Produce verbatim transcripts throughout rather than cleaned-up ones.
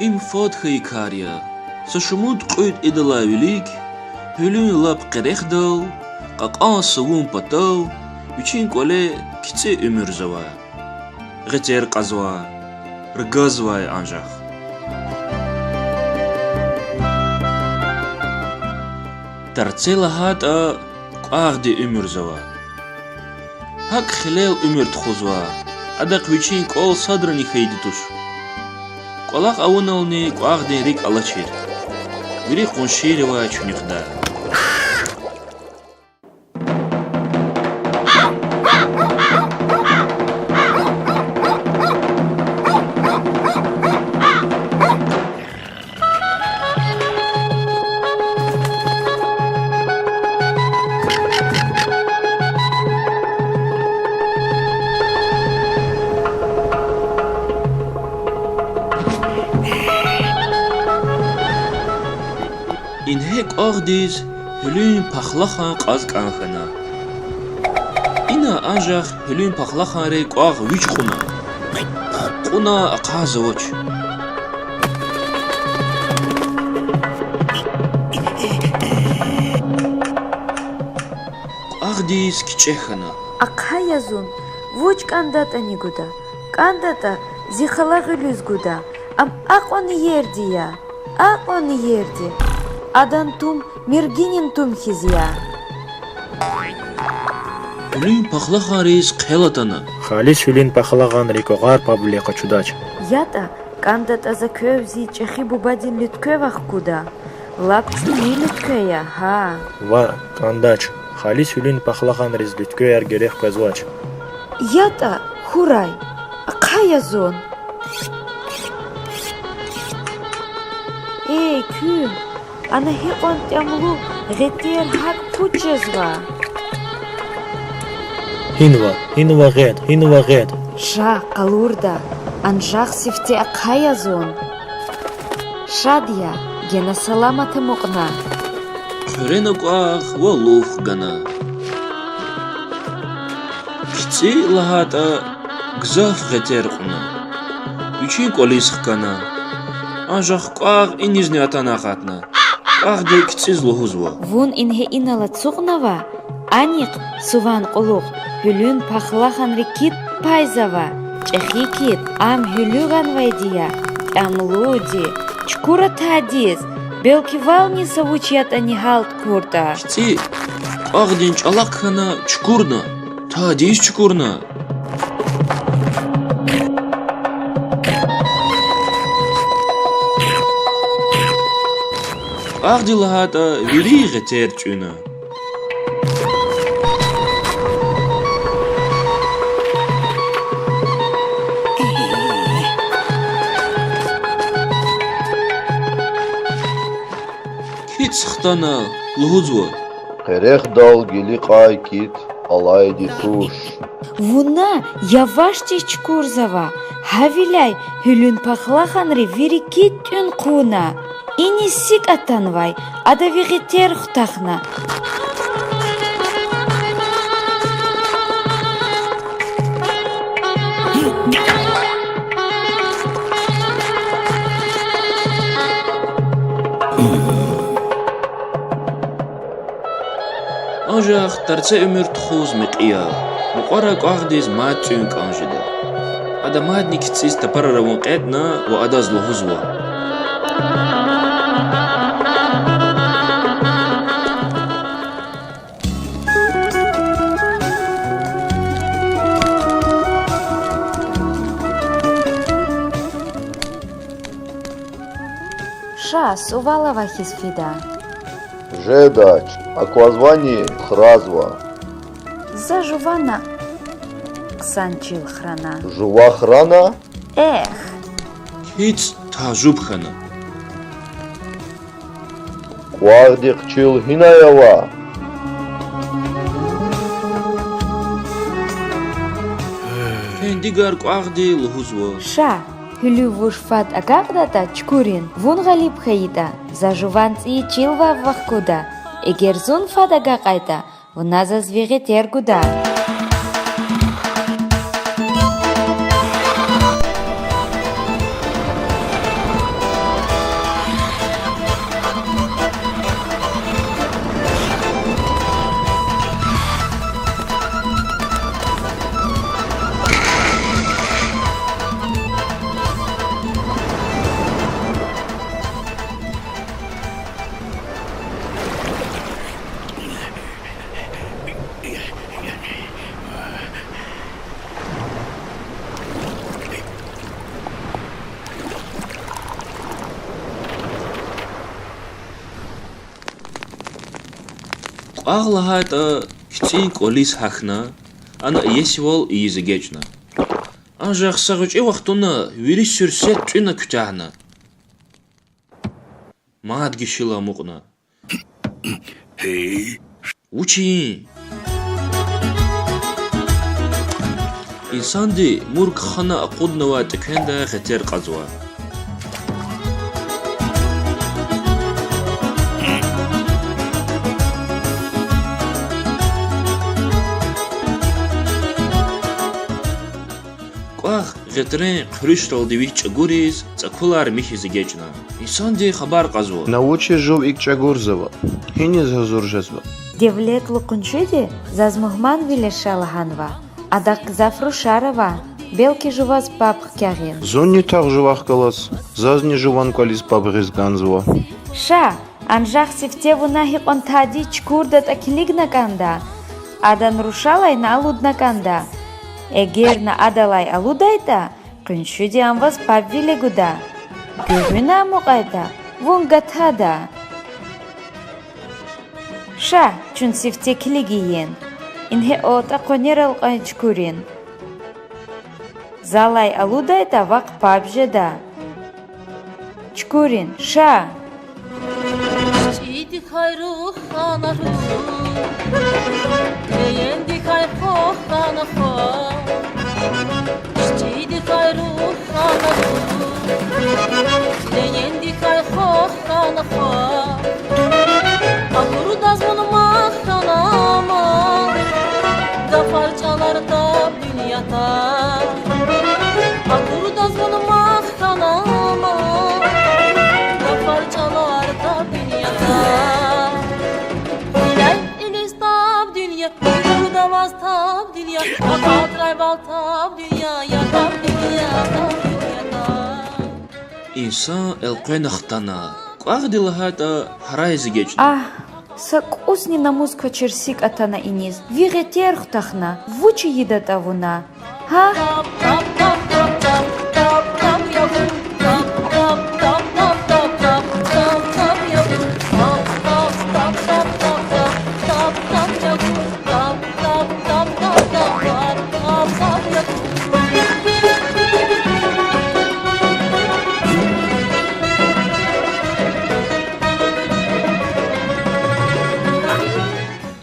Им фад хьайи кар я. Са шумуд кьуьд идалай вилик гьуьлуьн лап къерехдал, кьакьан сувун патал вичин кӀвале кицӀи уьмуьрзава. Гъетер кьазва, ргазвай анжах. Тарци лагьайтӀа, кӀвагъди уьмуьрзава. ГьакӀ хилел уьмуьр тухузва, адахъ вичин кӀвал садрани хьайиди туш. КӀвалахъ авунални кӀвагъдин рикӀ алачир. Вири къуншийривай чуьнуьхда. Ингье кӀвагъдиз гьуьлуьн пахлахан кьаз кӀан хьана. Ина анжах гьуьлуьн пахлаханри кӀвагъ вич кьуна. Кьуна ахъайзавач. КӀвагъдиз кичӀе хьана. Ахъая зун, вуч кӀандатӀани гуда. КӀандатӀа, зи хала гъуьлуьз гуда. Ам акьван иерди я, акьван иерди. Адан тум миргинин тум хьиз я. Гьуьлуьн пахлаханриз хъел атана. Халис гьуьлуьн пахлаханри кӀвагъар пабвиле къачудач. ЯтӀа, кӀандатӀа, за квев зи чӀехи бубадин луьткве вахкуда. Лап чӀуди луьткве я, гьа. Ваъ, кӀандач. Халис гьуьлуьн пахлаханриз луьтквеяр герек къвезвач. ЯтӀа, хьурай, ахъая зун. Эй, куьн, ана гьикьван тӀямлу гъетер гьакӀ пуч жезва. Гьинва, гьинва гъед, гьинва гъед. Ша, къалурда, анжах сифте ахъая зун. Шад я, гена саламат амукьна. Хъуьрена кӀвагъ ва лув хгана. КицӀи лагьайтӀа, гзаф гъетер кьуна. Вичин кӀвализ хкана. Анжах кӀвагъ инизни атана акъатна. КӀвагъди кицӀиз лугьузва: Вун ингье инал ацукьнава, анихъ, суван кьулухъ, гьуьлуьн пахлаханри кит пайзава, чӀехи кит, ам гьуьлуьгъанвайди я, тӀямлуди, чукура тадиз, белки вални са вуч ятӀани гьалт хъуртӀа. КицӀи кӀвагъдин чӀалахъ хьана чукурна, тадиз чукурна. КӀвагъди лагьайтӀа, вири гъетер чӀуьна. КицӀ хтана, лугьузва: Къерехдал гиликьай кит алайди туш. Вуна явашдиз чукурзава, гьавиляй гьуьлуьн пахлаханри вири кит тӀуьн хъувуна. Иниз сикӀ атанвай, ада ви гъетер хутахна. Анжах тарци уьмуьр тухуз мекьи я. Мукьвара кӀвагъдиз мад тӀуьн кӀан жеда. Ада мадни кицӀиз тапарар авун кьетӀна ва адаз лугьузва: Ша, сувал ава хьиз фида. Жедач, аквазвани, хразва. За жувана хъсан чил храна. Жува храна? Эхь. КицӀ тажуб хьана. КӀвагъдихъ чил гьинай ава? Фендигар кӀвагъди лугьузва: Ша, гьуьлуьв вуж фад агакьдатӀа чукурин, вун гъалиб хьайитӀа, за жуван цӀийи чил вав вахкуда. Эгер зун фад агакьайтӀа, вуна заз ви гъетер гуда. Агъ лагьайтӀа, кицӀин кӀвализ гьахьна, ана иесивал ийиз эгечӀна. Анжах са гъвечӀи вахтунда вири суьрсет тӀуьна куьтягьна. Мад гишила амукьна. Вучин? Инсанди мург хана акъуднавай тӀеквендай гъетер кьазва. КӀвагъ гъетрен хъуьруьшралди вич чӀагуриз, цӀакулар михьиз эгечӀна. Инсанди хабар кьазва: На вучиз жув икӀ чӀагурзава? Гьиниз гьазур жезва? Девлетлу къуншиди заз мугьманвиле ша лагьанва. Адахъ гзаф рушар ава, белки жуваз паб хкягъин. Зунни тагъ жувахъ галаз, зазни жуван кӀвализ паб гъиз кӀанзава. Ша, анжах сифте вуна гьикьван тади чукурдатӀа килигна кӀанда. Адан рушалай на алудна кӀанда. Эгер на адалай алудайтӀа, къуншиди ам ваз пабвиле гуда. Гуьгъуьна амукьайтӀа, вун гатада. Ша, чун сифте килигин. Ингье отӀа къванер алкьай чукурин. Залай алудайтӀа, вахъ паб жеда. Чукурин, ша. ЧӀидихъай рух хьана рух, легьендихъай хва хьана хва. ЧӀидихъай рух хьана рух, легьендихъай хва хьана хва. Акурдаз вун мах хьана ман, гафар-чӀалар таб дуьньяда. Акурдаз вун мах хьана ман, гафар-чӀалар таб дуьньяда. Гьиляй илис таб дуьнья, акурдаваз таб дуьнья, акъатрайвал таб дуьнья, я таб дуьнья, таб дуьнья, таб. Инсан элкъвена хтана, кӀвагъди лагьайтӀа гьарайиз эгечӀна. Агь, са кӀусни намус квачир сикӀ атана иниз. Ви гъетер хутахна, вуч ийидатӀа вуна? Гьа?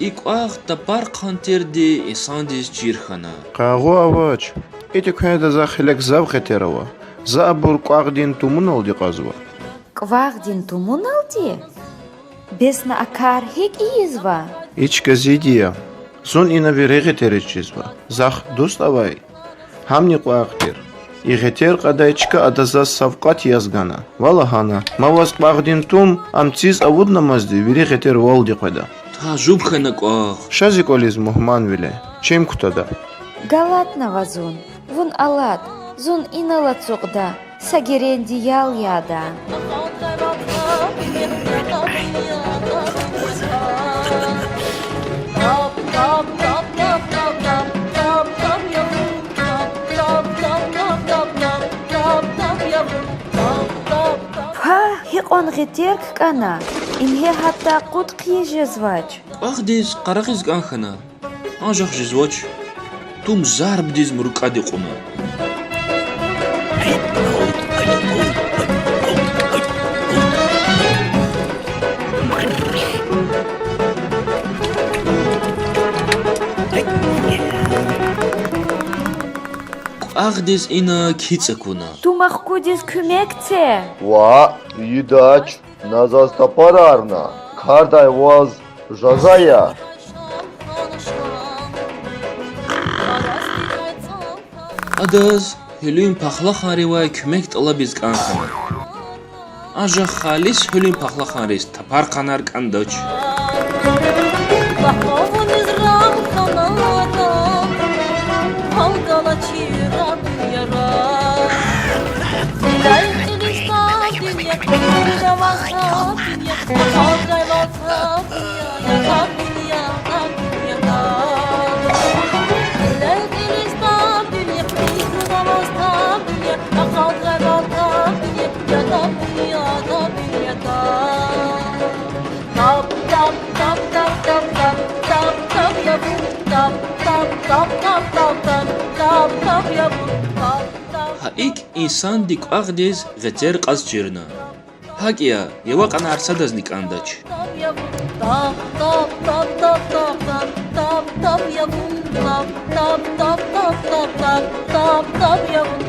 И кӀвагъ тапархъан тирди инсандиз чир хьана. Къайгъу авач. И тӀеквенда за хиле гзаф гъетер ава. За абур кӀвагъдин тумуналди кьазва. КӀвагъдин тумуналди? Бес на а кар гьикӀ ийизва? И чка зиди я. Зун ина вири гъетериз чизва. Захъ дуст авай. Гьамни кӀвагъ тир. И гъетер кьадай чка адаз заз савкьват яз гана ва лагьана: ма ваз кӀвагъдин тум, ам циз авуднамазди вири гъетервалди къведа. Тажуб хьана кӀвагъ. Ша зи кӀвализ мугьманвиле, чим кутада. Галатнава зун, вун алад, зун инал ацукьда, са геренди ял яда. Пагь, гьикьван гъетер ккӀана, ингье гьатта кьуд хъийиз жезвач. КӀвагъдиз къарагъиз кӀан хьана, анжах жезвач, тум зарбдиз муркӀади кьуна. КӀвагъдиз ина кицӀ акуна. Тум ахкудиз куьмек це. Ваъ, ийидач, на заз тапарарна, кардай ваз жаза я. Адаз гьуьлуьн пахлаханривай куьмек тӀалабиз кӀан хьана. Анжах халис гьуьлуьн пахлаханриз тапарханар кӀандач. Тап-тап, тап-тап, тап-тап я вун, тап-тап. Гьа икӀ инсанди кӀвагъдиз гъетер кьаз чирна. ГьакӀ я, я вакъанар садазни кӀандач. Тап-тап я вун, тап-тап, тап-тап, тап-тап я вун, тап-тап, тап-тап, тап-тап, тап-тап я вун.